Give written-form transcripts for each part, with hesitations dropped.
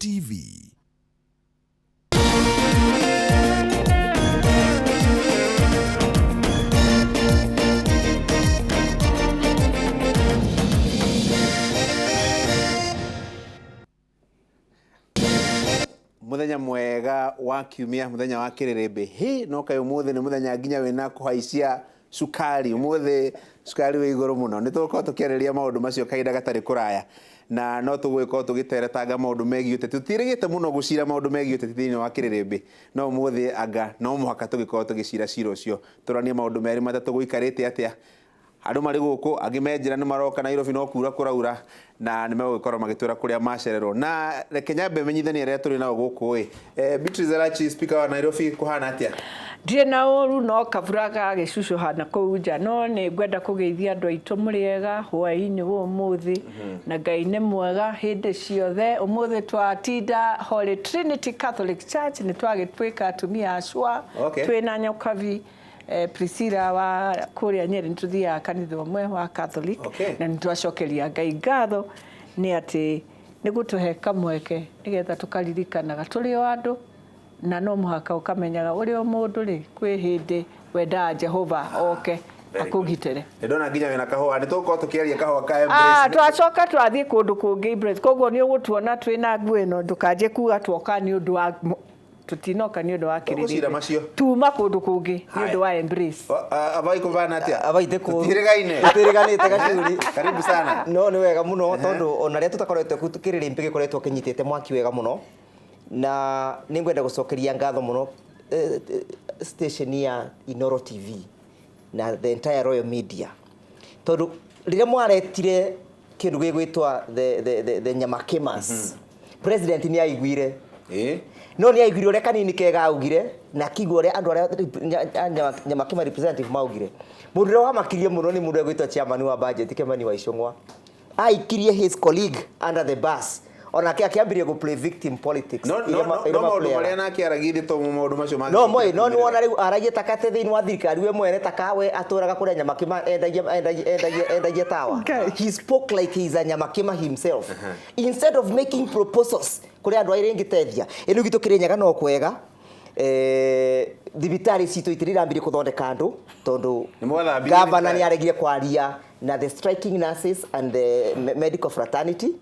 TV. Muthenya mwega wa kiumia, muthenya wa kĩrĩrĩmbĩ. Hĩ, no kaĩ ũmũthĩ nĩ mũthenya nginya wĩna kũhaicia cukari. Ũmũthĩ cukari wĩ igũrũ mũno. Nĩ tũgũkorwo tũkĩarĩrĩria maũndũ macio kahinda gatarĩ kũraya, na no tũgũgĩkorwo tũgĩteretanga maũndũ megiĩ ũteti. Tũtiĩrĩgĩte mũno gũcira maũndũ megiĩ ũteti thĩinĩ wa kĩrĩrĩmbĩ, no ũmũthĩ anga no mũhaka tũgĩkorwo tũgĩcira cira ũcio, tũranie maũndũ merĩ matatũ gũikarĩte atĩa. Andũ marĩ gũkũ, angĩ me njĩra nĩ maroka Nairobi, no kura kũraura, na nĩ megũgĩkorwo magĩtwĩra kũrĩa macererwo. Na reke nyambe menyithanie arĩa tũrĩ nao gũkũ ĩ. Beatrice Elachi, speaker wa Nairobi, kũhana atĩa? Ndirĩ na ũru, no kabura gagĩcucũha na kũu nja, no nĩ ngwenda kũgeithia andũ aitũ mũrĩega hwaĩ-inĩ wa ũmũthĩ, na Ngai nĩ mwega hĩndĩ ciothe. Ũmũthĩ twatinda Holy Trinity Catholic Church, nĩ twagĩtuĩka atumia a cua. Twĩna Nyokabi Priscilla wa kũrĩa Nyeri, nĩ tũthiaga kanitha ũmwe wa Catholic. Na nĩ twacokeria Ngai ngatho nĩ atĩ nĩ gũtũhe kamweke nĩgetha tũkaririkanaga tũrĩ o andũ, na no mũhaka ũkamenyaga ũrĩ o mũndũ rĩ, kwĩ hĩndĩ wendaga Jehova oke akũgitĩre. Nĩ ndona nginya wĩna kahũa, nĩ tũgũkorwo tũkĩaria kahũa ka Embrace. Twacoka twathiĩ kũndũ kũngĩ Embrace, koguo nĩ ũgũtuona twĩna nguo ĩno, ndũkanjie kuga twoka nĩ ũndũ wa tũtinoka nĩ ũndũ wa Tũgũcira kĩrĩrĩmbĩ. Macio. Tuma kũndũ kũngĩ nĩ ũndũ wa Embrace. Abai kũbana atĩa? Abaite kũru. Tũtiĩrĩgaine. Tũtiĩrĩganĩte gacuri. Karibu sana. No nĩ wega mũno tondũ ona rĩrĩa tũtakoretwo kuo, kĩrĩrĩmbĩ gĩkoretwo kĩnyitĩte mwaki wega mũno, na nĩ ngwenda gũcokeria ngatho mũno station ya Inoro TV na the entire Royal Media, tondũ rĩrĩa mwaretire kĩndũ gĩgwĩtwa the Nyamakimas, president nĩ aiguire. No nĩ aiguire ũrĩa kanini kega augire, na akĩigua ũrĩa andũ arĩa Nyamakima representative maugire. Mũndũ ũrĩa wamakirie mũno nĩ mũndũ egwĩtwo chairman wa budget, Kimani wa Ichung'wa. Aikirie his colleague under the bus, onake akĩambĩrĩria gũ play victim politics. No iria no iria no maũndũ maplayaga. Marĩa nake aragia ithe to maũndũ macio no moĩ no nĩ wona rĩu aragia takate thĩinĩ wa thirikari we mwene, taka we atũraga kũrĩa Nyamakima, endagia tawa. He spoke like he is a Nyamakima himself instead of making proposals kũrĩ andũ arĩa ingĩteithia. Ĩno gitũ Kĩrĩnyaga no kwega, thibitarĩ citũ itirĩ irambirie kũthondeka andũ tondũ Nĩ mwathambirie gavana thibitarĩ? Nĩ aregire kwaria na the striking nurses and the medical fraternity,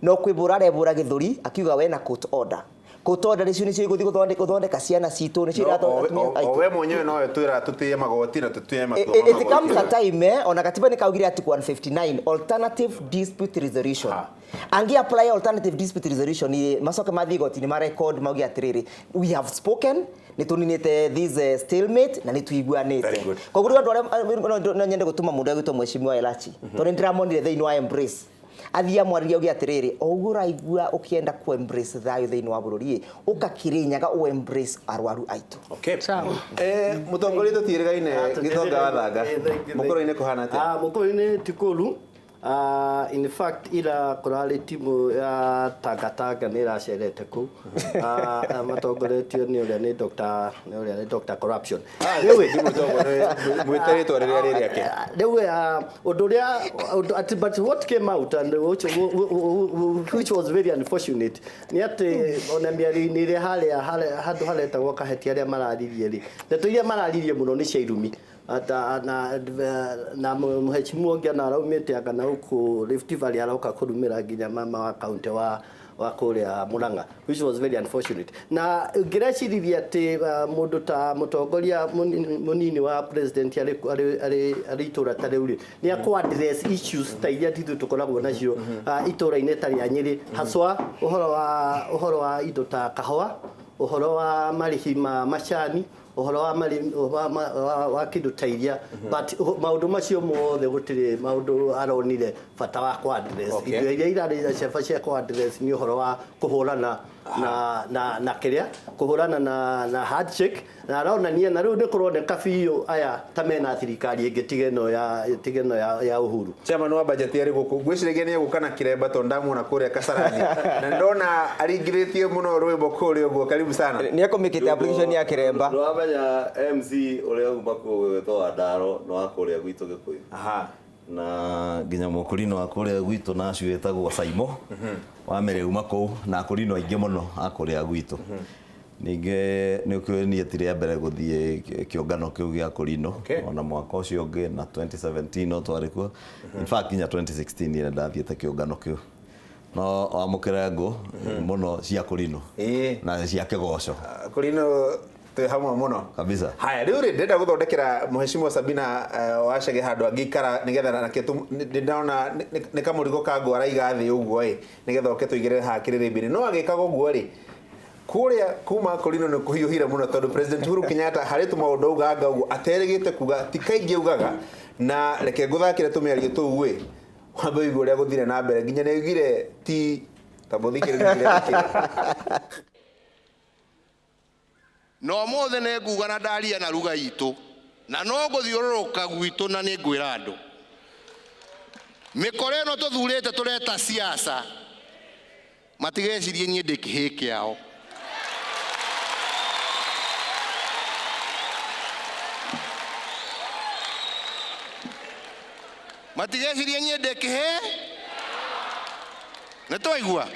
no kwĩbũra arebũra gĩthũri akiuga we na court order. Court order icio nĩcio igũthiĩ gũthondeka ciana citũ, nĩcio irathondeka atumia o aitũ. We mwenyewe nowe twĩra tũtĩe magoti na tũtĩe matua ma It comes a magoti. time, ona katiba nĩ kaugire article 159, alternative dispute resolution. Angi apply alternative dispute resolution ĩ, macoke mathiĩ igoti-inĩ ma record mauge atĩrĩrĩ, we have spoken, nĩ tũninĩte this stalemate na nĩ Very tuiguanĩte. Good. Koguo rĩu andũ arĩa no nyende gũtũma mũndũ egwĩtwo mheshimiwa Elachi, tondũ nĩ ndĩramonire thĩinĩ wa Embrace, athiĩ amwarĩrie auge atĩrĩrĩ, o ũguo ũraigua ũkĩenda ku embrace thayũ thĩinĩ wa bũrũri ĩ, ũka Kĩrĩnyaga ũ embrace arwaru aitũ. Okay. Sawa. Mũtongoria tũtiĩrĩgaine, Gĩtonga wa Thanga, mũkũrũ-inĩ kũhana atĩa? Ah, mũkũrũ-inĩ ti kũru. Ah, in fact ira kũrarĩ timu ya Tangatanga nĩ ĩracerete kũu. Ah, ah, matongoretio nĩ ũrĩa nĩ Dr. Corruption. Rĩu mwĩte rĩtwa rĩrĩa rĩ rĩake. Rĩu ũndũ ũrĩa atĩ, but what came out and which was very unfortunate nĩ atĩ ona mĩario-inĩ ĩrĩa harĩa handũ haretagwo Kaheti arĩa mararirie rĩ, ndeto iria mararirie mũno nĩ cia irumi. Ata, na mũhecimu ũngĩ ona araumĩte anga na gũkũ Rift Valley aroka kũrumĩra nginya mama wa kaunti wa kũrĩa Murang'a, which was very unfortunate. Na ngĩreciririe atĩ mũndũ ta mũtongoria mũnini wa president arĩ itũra ta rĩu rĩ, nĩ akũ address issues ta iria ithuĩ tũkoragwo nacio itũra-inĩ ta rĩa Nyĩrĩ, haswa ũhoro wa indo ta kahũa, ũhoro wa marĩhi ma macani, ũhoro wa marĩ wa kĩndũ ta iria. But maũndũ macio mothe gũtirĩ maũndũ aronire bata wa kũ address. Indo iria irarĩ cia cia kũ address nĩ ũhoro wa kũhũrana na kĩrĩa kũhũrana na handshake, na aronania na rĩu nĩ kũroneka biũ aya ta mena thirikari ĩngĩ tiga ĩno ya Uhuru. Chairman wa budget arĩ gũkũ, ngwĩciragia nĩ egũka na kĩremba tondũ ndamuona kũrĩa Kasarani na ndona aringithĩtie mũno rwĩmbo kũrĩa ũguo. Karibu sana. Nĩ ekũmĩkĩte application ya kĩremba. Nĩwamenya MC ũrĩa uma kũu gwĩtwo Wandaro nĩ wa kũrĩa gwitũ Gĩkũyũ. Na nginya mũkũrinũ wa kũrĩa gwitũ na acio wĩtagwo Saimo wa Mĩrĩu kũu na akũrinũ aingĩ mũno a kũrĩa gwitũ. Ningĩ nĩ ũkĩũĩ niĩ ti rĩa mbere gũthiĩ kĩũngano kĩu gĩa kũrinũ. Ona mwaka ũcio ũngĩ na 2017 no twarĩ kuo. In fact nginya 2016 niĩ ndathiĩte kĩũngano kĩu. No wamũkĩre ngũ mũno cia kũrinũ na cia kĩgoco. Kũrinũ twĩ hamwe mũno kabisa. Haya rĩu rĩ ndĩrenda gũthondekera Mheshimiwa Sabina Wachege handũ angĩikara nĩgetha nakĩo ndĩndona nĩ kamũrigo ka ngũ araiga thĩ ũguo ĩ nĩgetha oke tũigĩrĩre haha kĩrĩrĩmbĩ-inĩ. No agĩkaga ũguo rĩ kũrĩa kuma kũrinũ nĩ kũhiũhire mũno tondũ President Uhuru Kenyatta harĩ tũmaũndũ auganga ũguo aterĩgĩte kuga ti kaingĩ augaga na reke ngũthakĩre tũmĩario tũu ĩ wambe ũigue ũrĩa gũthire na mbere nginya nĩ augire ti tamũthikĩrĩrie. No mothe nĩ nguga na ndaria na ruga itũ na no ngũthiũrũrũka gwitũ na nĩ ngwĩra andũ mĩkora ĩno tũthurĩte tũreta siasa matigecirie niĩ ndĩ kĩhĩ kĩao. Matigecirie niĩ ndĩ kĩhĩ nĩ twaigua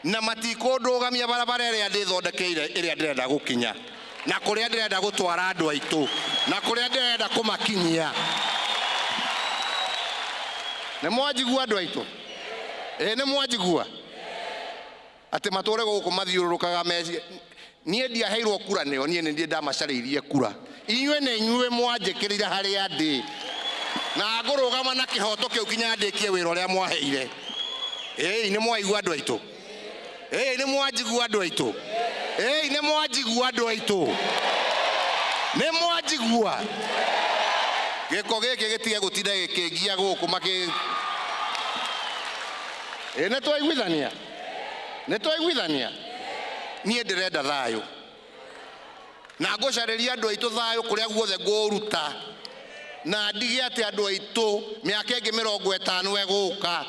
na matikũndũgamia barabara ĩrĩa ndĩthondekeire ĩrĩa ndĩrenda gũkinya na kũrĩa ndĩrenda gũtwara andũ aitũ na kũrĩa ndĩrenda kũmakinyia. Nĩ mwanjigua andũ aitũ? Ĩ nĩ mwanjigua atĩ matũre gũkũ mathiũrũrũkaga meci. Niĩ ndiaheirwo kura nĩo, niĩ nĩ niĩ ndamacarĩirie kura. Inyuĩ nĩ inyuĩ mwanjĩkĩrire harĩa ndĩ na ngũrũgama na kĩhoto kĩu nginya ndĩkie wĩra ũrĩa mwaheire. Ĩĩ nĩ mwaigua andũ aitũ? Ĩĩ nĩ mwanjigua andũ aitũ? Ĩĩ nĩ mwanjigua andũ aitũ? Nĩ mwanjigua? Gĩko gĩkĩ gĩtige gũtinda gĩkĩngia gũkũ makĩ. Ĩĩ nĩ twaiguithania? Nĩ twaiguithania? Niĩ ndĩrenda thayũ na ngũcarĩria andũ aitũ thayũ kũrĩa guothe ngũũruta na ndige atĩ andũ aitũ mĩaka ĩngĩ 50 ĩgũka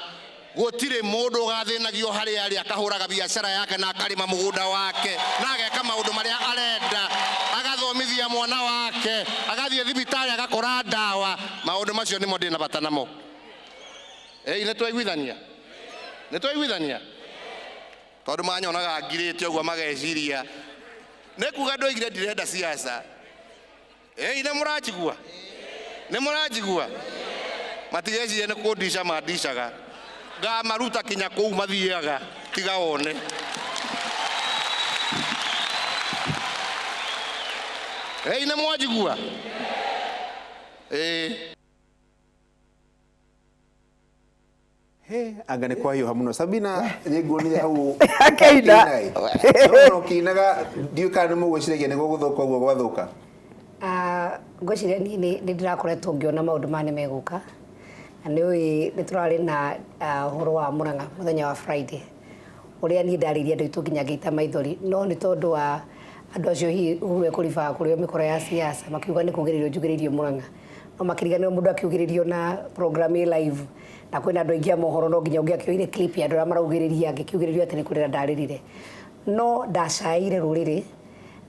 gũtirĩ mũndũ ũgathĩnagio harĩa arĩ akahũraga biacara yake na akarĩma mũgũnda wake na ageka maũndũ marĩa arenda agathomithia mwana wake agathiĩ thibitarĩ agakora ndawa. Maũndũ macio nĩmo ndĩna bata namo. Ĩĩ nĩ twaiguithania? Nĩ twaiguithania? Tondũ manyonaga ngirĩte ũguo mageciria nĩ kuga ndoigire ndirenda siasa. Ĩĩ nĩ mũranjigua? Nĩ mũranjigua? Matigecirie nĩ kũndica mandicaga ngamaruta kinya kũu mathiaga tiga wone. Ĩĩ nĩ mwanjigua? Ĩĩ. He, anga nĩ kwahiũha mũno. Sabina nĩ nguonire hau Akĩina. No ũkĩinaga ndiũĩ kana nĩ mũgwĩciragia nĩ gũgũthũka ũguo gwathũka. Ngwĩciria niĩ nĩ ndĩrakoretwo ngĩona maũndũ maya nĩ megũka na nĩ ũĩ nĩ tũrarĩ na ũhoro wa Murang'a mũthenya wa Friday ũrĩa niĩ ndarĩirie andũ aitũ nginya ngĩita maithori no nĩ tondũ wa andũ acio hihi Uhuru ekũribaga kũrĩ o mĩkora ya siasa makiuga nĩ kugĩrĩrio njugĩrĩirio Murang'a no makĩriganĩrwo mũndũ akiugĩrĩrio na program ĩ live na kwĩna andũ aingĩ a mohoro no nginya ũngĩakĩoire clip ya andũ arĩa maraugĩrĩria ngĩkiugĩrĩrio atĩ nĩ kũrĩra ndarĩrire no ndacaĩire rũrĩrĩ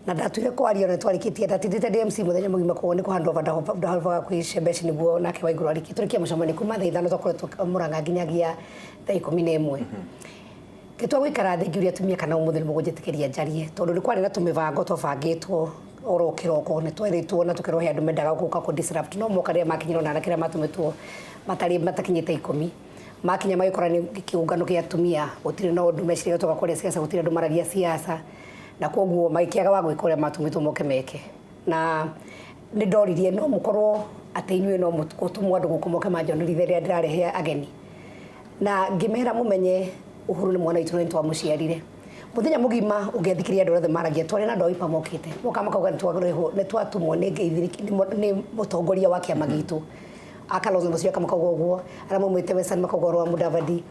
na ndatuire kwaria na twarĩkĩtie ndatindĩte ndĩ MC mũthenya mũgima koguo nĩ kũhandwo ndahandovaga kwĩ Shebesh nĩguo nake Waigũrũ arĩkie tũrĩkie mũcemanio kuma thaa 5 twakoretwo Murang'a nginyagia thaa 11. Ngĩtua gũikara thĩ ngĩũria atumia kana ũmũthĩ nĩ mũgũnjĩtĩkĩria njarie tondũ nĩ kwarĩ na tũmĩbango twabangĩtwo oro kĩroko nĩ twerĩtwo na tũkerwo he andũ mendaga gũka kũ disrupt no moka rĩrĩa makinyire ona anake arĩa matũmĩtwo matarĩ matakinyĩte 10 makinya magĩkora nĩ kĩũngano kĩa atumia gũtirĩ na ũndũ meciragia tũka kũrĩa siasa gũtirĩ andũ maragia siasa na koguo magĩkĩaga wa gwĩka ũrĩa matũmĩtwo moke meke na nĩ ndoririe no mũkorwo atĩ inyuĩ no mũtũmwo andũ gũkũ moke manjonorithie rĩrĩa ndĩrarehe ageni na ngĩmera mũmenye Uhuru nĩ mwana witũ na nĩ twamũciarire mũthenya mũgima ũngĩathikĩrĩria andũ othe maragia twarĩ na andũ a Wiper mokĩte moka makauga nĩ twatũmwo nĩ mũtongoria wa kĩama gitũ Akalonzo Musyoka makauga ũguo arĩa maumĩte Western makauga ũhoro wa Mudavadi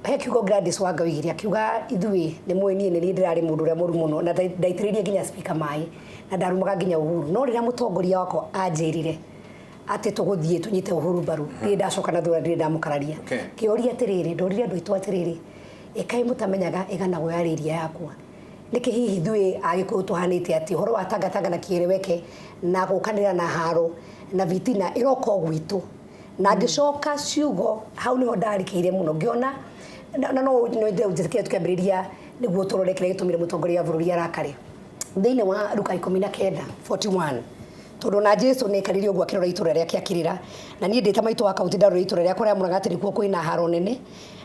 he kiugo Gladys Wanga oigire akiuga ithuĩ nĩ mũĩ niĩ nĩ niĩ ndĩrarĩ mũndũ ũrĩa mũru mũno na ndaitĩrĩirie nginya speaker maĩ na ndarumaga nginya Uhuru no rĩrĩa mũtongoria wakwa anjĩrire atĩ tũgũthiĩ tũnyite Uhuru mbaru ndirĩ ndacoka na thutha ndirĩ ndamũkararia kĩũria atĩrĩrĩ ndoririe andũ aitũ atĩrĩrĩ ĩkaĩ mũtamenyaga ĩganagwo yarĩirie yakwa nĩkĩ hihi ithuĩ Agĩkũyũ tũhanĩte atĩ ũhoro wa tangatanga na kĩereweke na gũkanĩra na haro na vitina ĩroka o gwitũ Na ngĩcoka ciugo hau nĩho ndarikĩire mũno ngĩona na no njĩtĩkĩre tũkĩambĩrĩria nĩguo tũrore kĩrĩa gĩtũmire mũtongoria wa bũrũri arakare thĩinĩ wa Luka 19:41 tondũ na Jesu nĩ aikarire ũguo akĩrora itũra rĩake akĩrĩra na niĩ ndĩ ta maitũ wa kaunti ndarora itũra rĩakwa rĩa Murang'a atĩ nĩkuo kwĩna haro nene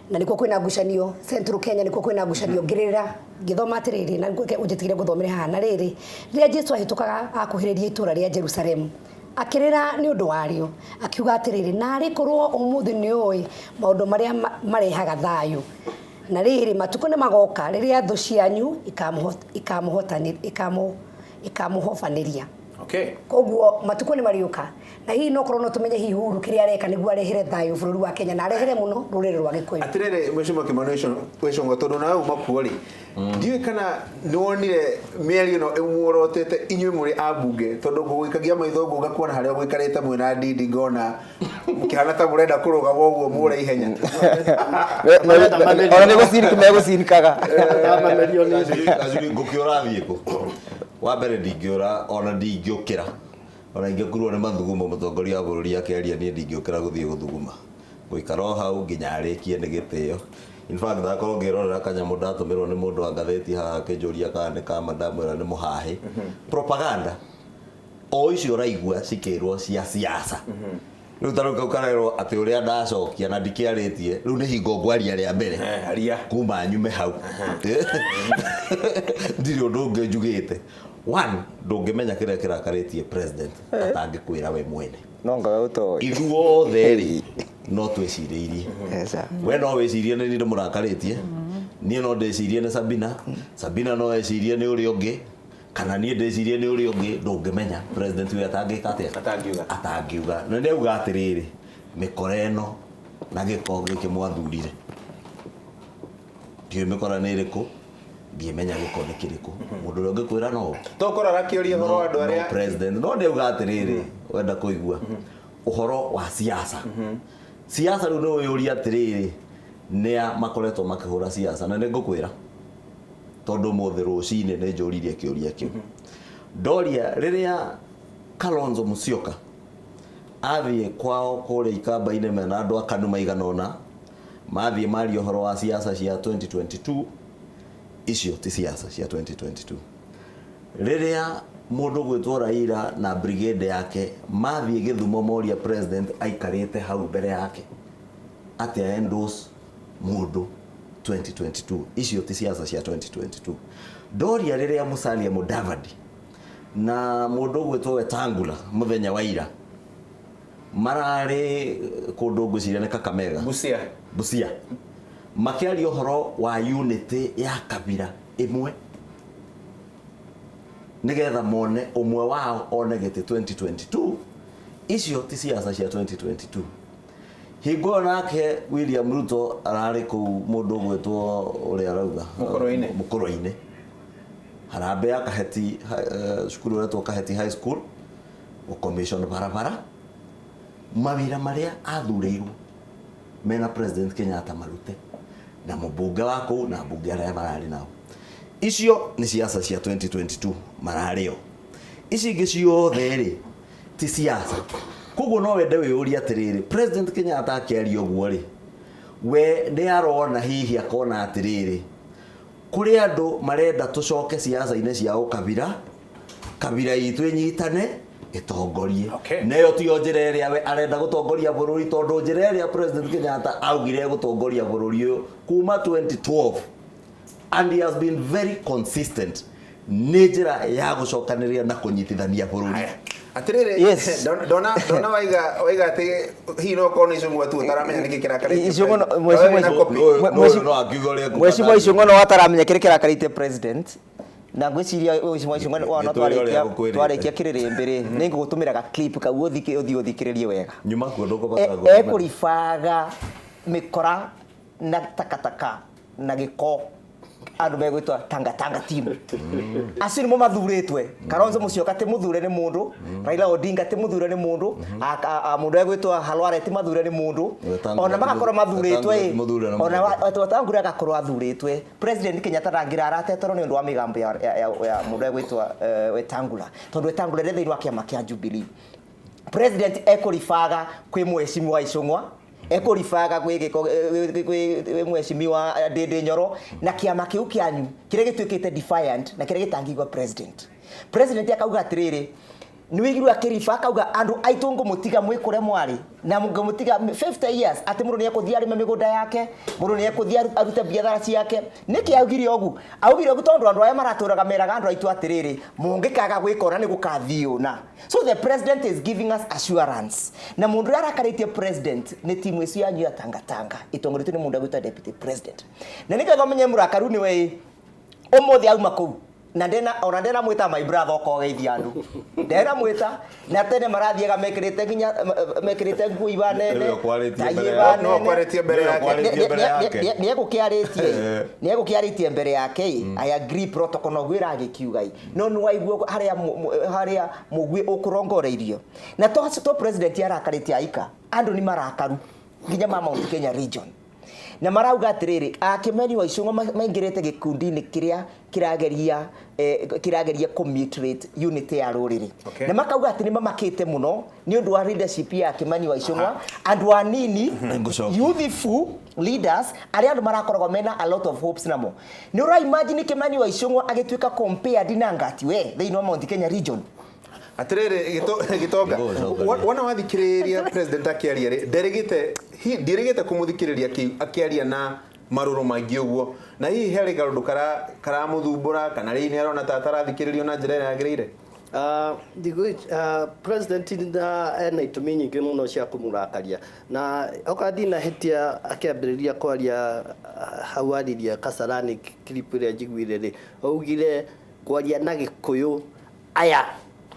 na nĩkuo kwĩna ngucanio Central Kenya nĩkuo kwĩna ngucanio ngĩrĩra ngĩthoma atĩrĩrĩ na ũnjĩtĩkĩre ngũthomere haha na rĩrĩ rĩrĩa Jesu ahĩtũkaga akuhĩrĩria itũra rĩa Jerusalemu akĩrĩra nĩ ũndũ warĩo akiuga atĩrĩrĩ narĩ korwo ũmũthĩ nĩ ũĩ maũndũ marĩa marehaga thayũ na rĩrĩ matukũ nĩ magoka rĩrĩa thũ cianyu ikamũhobanĩria. Okay. Koguo matukũ nĩ marĩũka na hihi no korwo no tũmenye hihi Uhuru kĩrĩa areka nĩguo arehere thayũ bũrũri wa Kenya na arehere mũno rũrĩrĩ rwa Gĩkũyũ. Atirĩrĩ Mheshimiwa Kimani Ichung'wa tondũ nawe uma kuo rĩ ndiũĩ kana nĩwonire mĩario ĩno ĩmuorotete inyuĩ mũrĩ ambunge tondũ ngũgũikagia maitho ũguo ngakuona harĩa ũgũikarĩte mwĩna Ndindi ngona mũkĩhana ta mũrenda kũrũgama ũguo mũre ihenya. Ona nĩ gũcinĩka megũcinĩkaga. Ngũkĩũra thiĩ kũ? Wa mbere ndingĩũra ona ndingĩũkĩra ona ingĩkurwo nĩ mathugumo mũtongoria wa bũrũri akĩaria niĩ ndingĩũkĩra gũthiĩ gũthuguma gũikara o hau nginya arĩkie nĩ gĩtĩo. In fact ndakorwo ngĩrorera kanyamũ ndatũmĩrwo nĩ mũndũ wa ngathĩti haha akĩnjũria kana nĩ kama ndamwĩra nĩ mũhahĩ. Propaganda o icio ũraigua cikĩrwo cia siasa. Rĩu ta rĩu kau karerwo atĩ ũrĩa ndacokia na ndikĩarĩtie rĩu nĩ hingo ngwaria rĩa mbere kuma nyume hau ndirĩ ũndũ ũngĩ njugĩte. One, ndũngĩmenya kĩrĩa kĩrakarĩtie president atangĩkwĩra we mwene. No ngawe ũtoĩ. Ithuothe rĩ no twĩcirĩirie. We no wĩcirie nĩ niĩ ndĩmũrakarĩtie, niĩ no ndĩcirie nĩ Sabina, Sabina no ecirie nĩ ũrĩa ũngĩ, kana niĩ ndĩcirie nĩ ũrĩa ũngĩ. Ndũngĩmenya president we atangĩka atĩa? Atangiuga. Atangiuga. Na nĩ auga atĩrĩrĩ, mĩkora ĩno na gĩko gĩkĩ mwathurire ndiũĩ mĩkora nĩ ĩrĩkũ, ndiĩmenya gĩko nĩ kĩrĩkũ. Mũndũ ũrĩa ũngĩkwĩra no Tokora arakĩũria ũhoro wa andũ arĩa president no ndĩauga atĩrĩrĩ wenda kũigua ũhoro wa siasa. Siasa rĩu nĩ ũyũria atĩrĩrĩ nĩa makoretwo makĩhũra siasa na nĩ ngũkwĩra tondũ ũmũthĩ rũcinĩ nĩ njũririe kĩũria kĩu. Ndoria rĩrĩa Kalonzo Musyoka athiĩ kwao kũrĩa Ikamba-inĩ mena andũ a KANU maigana ũna mathiĩ maria ũhoro wa siasa cia 2022 icio ti siasa cia 2022. Rĩrĩa mũndũ gwĩtwo Raila na brigade yake mathiĩ Gĩthumo moria president aikarĩte hau mbere yake atĩ endorse mũndũ 2022 icio ti siasa cia 2022. Ndoria rĩrĩa Musalia Mudavadi na mũndũ gwĩtwo Wetangula mũthenya wa ira mararĩ kũndũ ngwĩciria nĩ Kakamega Busia makĩaria ũhoro wa unity ya kabira ĩmwe nĩgetha mone ũmwe wao one gĩtĩ 2022 icio ti siasa cia 2022. Hingo ĩyo nake William Ruto ararĩ kũu mũndũ ũgwĩtwo ũrĩa arauga Mũkũrwe-inĩ harambee ya Kaheti cukuru ũretwo Kaheti High School gũcommission barabara mawĩra marĩa athurĩirwo mena President Kenyatta marute na mũmbunge wa kũu na mbunge arĩa mararĩ nao. Icio nĩ siasa cia 2022 mararĩo. Ici ingĩ ciothe rĩ ti siasa. Koguo no wende wĩyũrie atĩrĩrĩ President Kenyatta akĩaria ũguo rĩ we nĩ arona hihi akona atĩrĩrĩ kũrĩ andũ marenda tũcoke siasa-inĩ cia ũkabira kabira itũ ĩnyitane ĩtongorie. Okay. Na ĩyo tiyo njĩra ĩrĩa we arenda gũtongoria bũrũri tondũ njĩra ĩrĩa President Kenyatta augire gũtongoria bũrũri ũyũ kuma 2012 and he has been very consistent nĩ njĩra ya gũcokanĩrĩria na kũnyitithania bũrũri. Atirĩrĩ Yes. ndona waiga atĩ hihi no korwo nĩ Ichung'wa tu ũtaramenya nĩkĩ kĩrakarĩtie Ichung'wa no- president. Mheshimiwa Wewe wĩna Ichung'wa- copy. No akiuga ũrĩa ekuga Mheshimiwa Ichung'wa no ataramenya kĩrĩa kĩrakarĩtie president na ngwĩciria Mheshimiwa Ichung'wa wona Nĩ tũĩ ũrĩa twarĩkia ngũkwĩrĩte. twarĩkia kĩrĩrĩmbĩ rĩ nĩ ngũgũtũmĩra ga clip kau ũthiĩ ũthikĩrĩrie wega. Nyuma kuo ndũkũbatara gũtũmĩra. Ekũribaga mĩkora na takataka na gĩko andũ megwĩtwo Tanga Tanga team. Acio nĩmo mathurĩtwe. Kalonzo Musyoka ti mũthure nĩ mũndũ, Raila Odinga ti mũthure nĩ mũndũ, mũndũ egwĩtwo Halwale ti mathure nĩ mũndũ. Wetangula Ona magakorwo mathurĩtwe Wetangula ti mũthure nĩ ona mũndũ. Wetangula agakorwo athurĩtwe. President Kenyatta ndangĩrara atetoro nĩ ũndũ wa mĩgambo ya mũndũ egwĩtwo Wetangula. Tondũ Wetangula nĩ thĩinĩ wa kĩama kĩa Jubilee. President ekũribaga kwĩ mheshimiwa Icũng'wa, ekũribaga kwĩ gĩko kwĩ mheshimiwa Ndĩndĩ Nyoro na kĩama kĩu kĩanyu kĩrĩa gĩtuĩkĩte defiant na kĩrĩa gĩtangĩigua president. President akauga atĩrĩrĩ, nĩ wĩigirwo akĩriba akauga andũ aitũ ngũmũtiga mwĩ kũrĩa mwarĩ na ngũmũtiga 50 years, atĩ mũndũ nĩ ekũthiĩ arĩme mĩgũnda yake, mũndũ nĩ ekũthiĩ arute biathara ciake. Nĩkĩ augire ũguo? Augire ũguo tondũ andũ aya maratũraga meraga andũ aitũ atĩrĩrĩ, mũngĩkaga gwĩka ũna nĩ gũkathiĩ ũna. So the president is giving us assurance, na mũndũ ũrĩa arakarĩtie president nĩ timu ĩcu yanyu ya tangatanga ĩtongoretio nĩ mũndũ agwĩtwo deputy president. Na nĩgetha ũmenye mũrakaru nĩwe, ũmũthĩ auma kũu na ndena ona ndena mwita my brother, okogeithia andu ndena mwita, na tene marathiaga mekirite nginya mekirite nguo ibanene. Nĩwe ũkwarĩtie tai mbere ibanene. No ũkwarĩtie mbere Nĩwe yake. ũkwarĩtie mbere yake. Nĩegũkĩarĩtie, nĩegũkĩarĩtie mbere yake. I agree, protocol noguo ĩragĩkiuga, no nĩ waigua harĩa harĩa mũguĩ ũkũrongoreirio na to president arakarĩtie aika andũ nĩ marakaru nginya ma Mount Kenya region, na marauga atĩrĩrĩ, akĩmeni wa Icũng'wa maingĩrĩte gĩkundi-inĩ kĩrĩa kĩrageria kĩrageria kũ unity ya rũrĩrĩ. Na makauga atĩ nĩ mamakĩte mũno nĩ ũndũ wa leadership ya Kĩmani wa Icũng'wa, andũ anini, Nĩngũcokia. youthful leaders arĩa andũ marakoragwo mena a lot of hopes namo. Nĩ ũra imagine Kĩmani wa Icũng'wa agĩtuĩka compared na Ngati we thĩinĩ wa Mount Kenya region? Atirĩrĩ, Gĩtonga, Ngũgũcokeria. wona wathikĩrĩria president akĩaria rĩ, nderĩgĩte ndiĩrĩgĩte kũmũthikĩrĩria akĩaria na marũrũ maingĩ ũguo, na hihi harĩ kaũndũ karamũthumbũra kana rĩu nĩ arona ta atarathikĩrĩrio na njĩra ĩrĩa yagĩrĩire? President na ena itũmi nyingĩ mũno cia kũmũrakaria, na okorwo ndinahĩtia akĩambĩrĩria kwaria, hau aririe Kasarani, clip ĩrĩa njiguire rĩ, augire kwaria na Gĩkũyũ aya,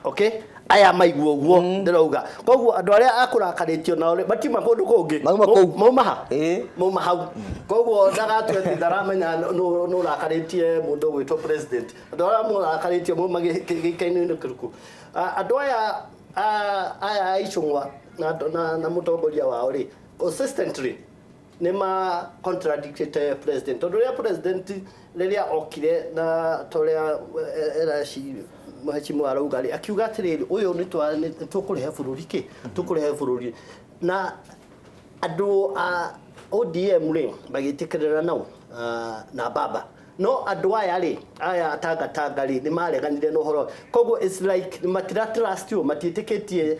okay, aya maigua ũguo ndĩrauga. Koguo andũ arĩa akũrakarĩtio nao rĩ, matiuma kũndũ kũngĩ. Mauma kũu. Mauma ha? Mauma hau. Koguo ndagatue atĩ ndaramenya nũ ũrakarĩtie mũndũ ũgwĩtwo president. Andũ arĩa mũrakarĩtio mauma gĩikainĩ kĩrĩkũ? Andũ aya aya a Icũng'wa na mũtongoria wao rĩ, consistently nĩ ma contradicted president, tondũ rĩrĩa president rĩrĩa okire na torĩa eraci mheshimiwa arauga rĩ, akiuga atĩrĩrĩ, ũyũ nĩ tũkũrehe bũrũri kĩ tũkũrehe bũrũri, na andũ a ODM rĩ magĩtĩkĩrĩra nao na baba, no andũ aya rĩ, aya tangatanga rĩ, nĩ mareganire na ũhoro. Koguo it's like matira trust you, matiĩtĩkĩtie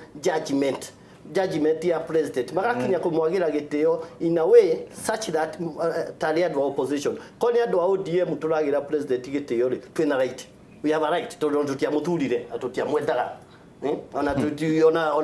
judgment ya president, magakinya kũmwagĩra gĩtĩo in a way such that tarĩ andũ a opposition ko nĩ andũ a ODM tũragĩra president gĩtĩo rĩ, twĩna right, we have a right, tondũ tũtiamũthurire na tũtiamwendaga. Ona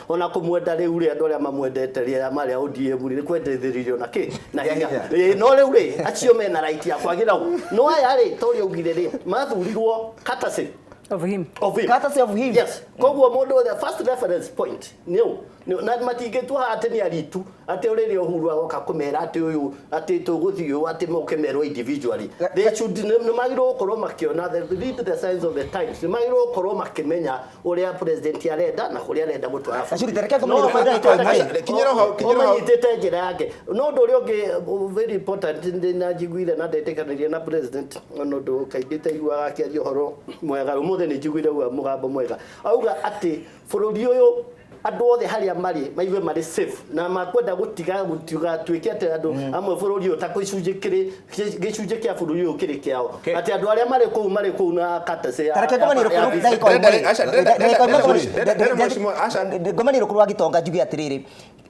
ona kũmwenda rĩu rĩ, andũ arĩa mamwendete rĩ, arĩa marĩ a ODM rĩ, nĩ kwendithĩrĩrio na kĩ na hinya. No rĩu rĩ, acio mena right ya kwagĩra ũũ, no aya rĩ, ta ũrĩa augire rĩ, mathurirwo courtesy of him. Of him. Courtesy of him. Yes. Koguo mũndũ, the first reference point nĩ ũ na matingĩtua atĩ nĩ aritu atĩ rĩrĩa Uhuru agoka kũmera atĩ ũyũ atĩ tũgũthiĩ ũũ atĩ moke merwo individually. They should, nĩ magĩrĩirwo gũkorwo makĩona the read the signs of the times, nĩ magĩrĩirwo gũkorwo makĩmenya ũrĩa president arenda na kũrĩa arenda gũtwara. Gacuri, ta reke No, ngomanie rũkũ ndagĩka ĩmwe. Kinyĩra hau, kinyĩra hau. Manyitĩte njĩra yake. No ũndũ ũrĩa ũngĩ very important na njiguire na ndetĩkanĩria na president, ona ũndũ kaingĩ taiguaga akĩaria ũhoro mwega, ũmũthĩ nĩ njiguire auga mũgambo mwega, auga atĩ bũrũri ũyũ andũ othe harĩa marĩ maigue marĩ safe na makwenda gũtiga gũtigatuĩke atĩ andũ amwe bũrũri ũyũ ta gĩcunjĩ kĩrĩ gĩcunjĩ kĩa bũrũri ũyũ kĩrĩ kĩao, atĩ andũ arĩa marĩ kũu marĩ kũu na courtesy Ta reke ngomanie rũkũ ndagĩka ĩmwe. Aca, ndĩrenda mheshimiwa, aca. Ngomanie rũkũ rwa Gĩtonga njuge atĩrĩrĩ,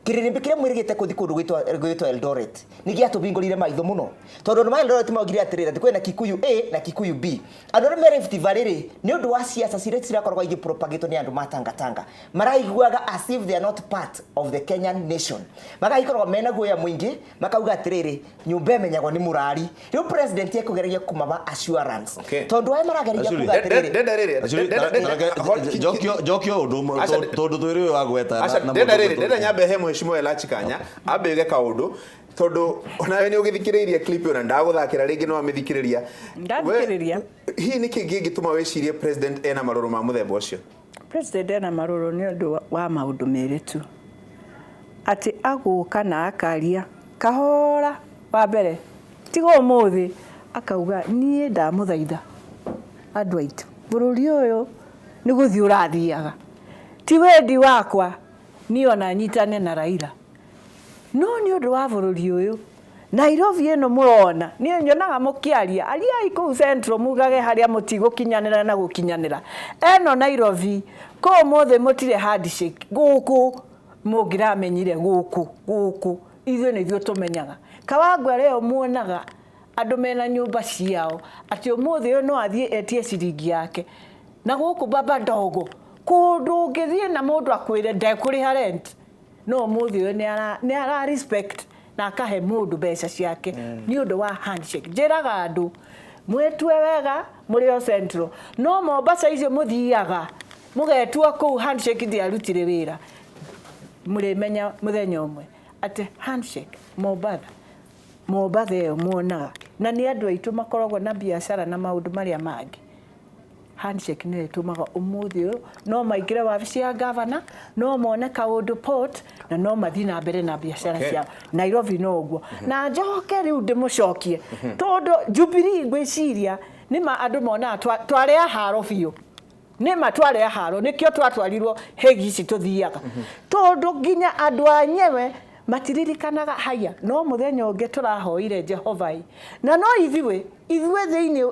kĩrĩrĩmbĩ kĩrĩa mwĩrĩgĩte kũthi kũndũ gwĩtwo Eldoret nĩ gĩatũbingũrire maitho mũno, tondũ andũ ma Eldoret maugire atĩrĩrĩ, atĩ kwĩna Kikuyu A na Kikuyu B. Andũ arĩa me Rift Valley rĩ, nĩ ũndũ wa ciaca ciria cirakoragwo igĩpropagĩtwo nĩ andũ ma Tangatanga, maraiguaga as if they are not part of the Kenyan nation, magagĩkoragwo mena guoya mũingĩ, makauga atĩrĩrĩ, nyũmba ĩmenyagwo nĩ mũrari. Rĩu president ekũgeragia kũmaba assurance, tondũ aya marageragia Ashuri, kuga atĩrĩrĩ, Ndenda rĩrĩ, Actually, njokio ũndũ ũmwe Aca, tondũ twĩrĩ ũyũ wagweta Aca, ndenda rĩrĩ, ndenda nyambe he mheshimiwa Elachi kanya ambe oige kaũndũ, tondũ onawe nĩ ũgĩthikĩrĩirie clip ĩyo na ndagũthakĩra rĩngĩ no amĩthikĩrĩria. Ndathikĩrĩria. Hihi nĩkĩ kĩngĩtũma wĩcirie president ena marũrũ ma mũthemba ũcio? President ena marũrũ nĩ ũndũ wa maũndũ merĩ tu, atĩ agũka na akaria kahora. Wa mbere, tiga ũmũthĩ akauga, niĩ ndamũthaitha andũ aitũ, bũrũri ũyũ nĩ gũthiĩ ũrathiaga. Ti wendi wakwa niĩ ona nyitane na Raila, no nĩ ũndũ wa bũrũri ũyũ. Nairobi ĩno mũrona, niĩ nyonaga mũkĩaria, ariai kũu Central mugage harĩa mũtigũkinyanĩra na gũkinyanĩra. Ĩno Nairobi, kũu mũthĩ mũtirĩ handshake, gũkũ mũngĩramenyire gũkũ, gũkũ, ithuĩ nĩ ithuĩ tũmenyaga. Kawangware ĩyo muonaga andũ mena nyũmba ciao, atĩ ũmũthĩ ũyũ no athiĩ etie ciringi yake. Na gũkũ baba ndogo, kũndũ ũngĩthiĩ na mũndũ akwĩre ndekũrĩha rent, no ũmũthĩ ũyũ nĩ ara respect na akahe mũndũ mbeca ciake nĩ ũndũ wa handshake. Njĩraga andũ mwĩtue wega mũrĩ o Central, no Mombasa icio mũthiaga mũgetua kũu handshake ndĩarutire wĩra, mũrĩmenya mũthenya ũmwe atĩ handshake Mombatha, Mombatha ĩyo muonaga na nĩ andũ aitũ makoragwo na biacara na maũndũ marĩa mangĩ. Handshake nĩyo ĩtũmaga ũmũthĩ ũyũ no maingĩre wabici ya gavana, no mone kaũndũ port, na no mathiĩ na mbere na biacara ciao. Nairobi no ũguo. Na njoke rĩu ndĩmũcokie tondũ Jubilee ngwĩciria nĩma andũ monaga twarĩ a haro biũ. Nĩma twarĩ a haro, nĩkĩo twatwarirwo hegi ici tũthiaga. Tondũ nginya andũ a nyewe matiririkanaga haya, no mũthenya ũngĩ tũrahoire Jehova ĩ. Na no ithuĩ, ithuĩ thĩinĩ,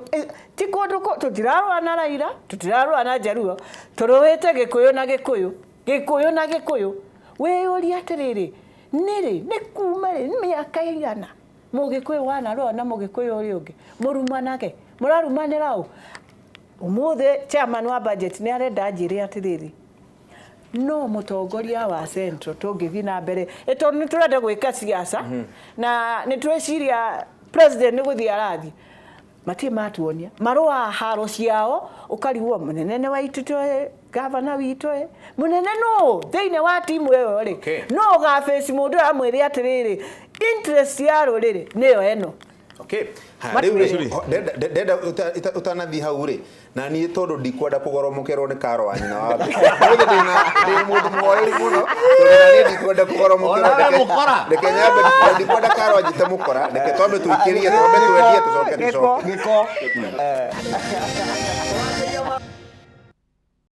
ti kũndũ tũtirarũa na Raila, tũtirarũa na Jaluo, tũrũĩte Gĩkũyũ na Gĩkũyũ, Gĩkũyũ na Gĩkũyũ. Wĩyũrie atĩrĩrĩ, nĩrĩ, nĩ kuma rĩ, nĩ mĩaka ĩigana Mũgĩkũyũ wanarũa na Mũgĩkũyũ ũrĩa ũngĩ, mũrumanage, mũrarumanĩra ũ? Ũmũthĩ chairman wa budget nĩ arenda anjĩre atĩrĩrĩ, no mũtongoria wa Central tũngĩthiĩ na mbere, tondũ nĩ tũrenda gwĩka siasa, na nĩ tweciria president nĩ gũthiĩ arathiĩ, matirĩ matuonia marũa haro ciao, ũkarigwo mũnene nĩ wa Itutũ ĩ, gavana witũ ĩ, mũnene nũ thĩinĩ wa timu ĩyo rĩ, no ũgabace mũndũ ũyũ amwĩre atĩrĩrĩ, interest ya rũrĩrĩ nĩyo ĩno. Okay. Ha, rĩu rĩ, ndenda ũtanathiĩ hau rĩ, na niĩ tondũ ndikwenda kũgoromokerwo nĩ karo wa nyina wa Ũmũthĩ ndĩ mũndũ mũhoreru mũno, tondũ na niĩ ndikwenda kũgoromokerwo. Ona we mũkora. Reke nyambe, ndikwenda karo anjĩte mũkora, reke twambe tũikĩrie, twambe twendie, tũcoke tũcoke. Gĩko.